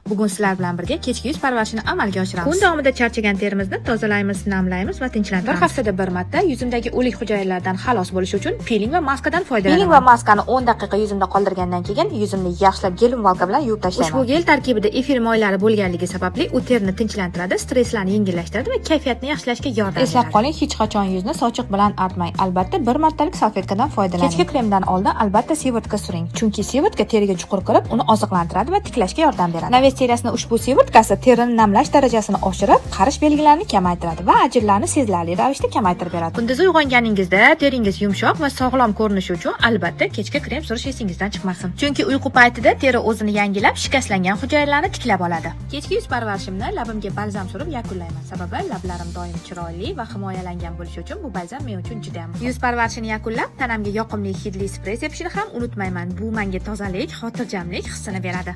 Bugun sizlar bilan birga kechki yuz parvarishini amalga oshiramiz. Kun davomida charchagan terimizni tozalaymiz, namlaymiz va tinchlantiramiz. Bir haftada bir marta yuzimdagi o'lik hujayralardan xalos bo'lish uchun piling va maskadan foydalanaman. Piling va maskani 10 daqiqa yuzimda qoldirgandan keyin yuzimni yaxshilab gel умывалка bilan yuvib tashlayman. Ushbu gel tarkibida efir moylari bo'lganligi sababli u terini tinchlantiradi, stresslarni yengillashtiradi va kayfiyatni yaxshilashga yordam Eslab beradi. Qoling, hech qachon yuzni sochiq bilan artmang. Albatta, bir martalik salfetkadan foydalaning. Kechki kremdan oldin albatta сыворотка suring. Chunki сыворотка teriga chuqur kirib, uni oziqlantiradi va tiklashga yordam beradi. Naves seriyasining ushbu сыворотка si terini namlash darajasini oshirib, qarish belgilarini kamaytiradi va ajinlarni sezilarli ravishda kamaytirib beradi. Kunduzi uyg'onganingizda teringiz yumshoq va sog'lom ko'rinishi uchun albatta kechki krem surish esingizdan chiqmasin. Chunki uyqu paytida teri o'zini yangilab, shikastlangan hujayralarni tiklab oladi. Kechki yuz parvarishimni labimga balzam surib yakunlayman. Sababi lablarim doim chiroyli va himoyalangan bo'lishi uchun bu balzam men uchun juda ham muhim. Yuz parvarishini yakunlab, tanamga yoqimli hidli sprey sepishni ham unutmayman. Bu menga tozalik, xotirjamlik hissini beradi.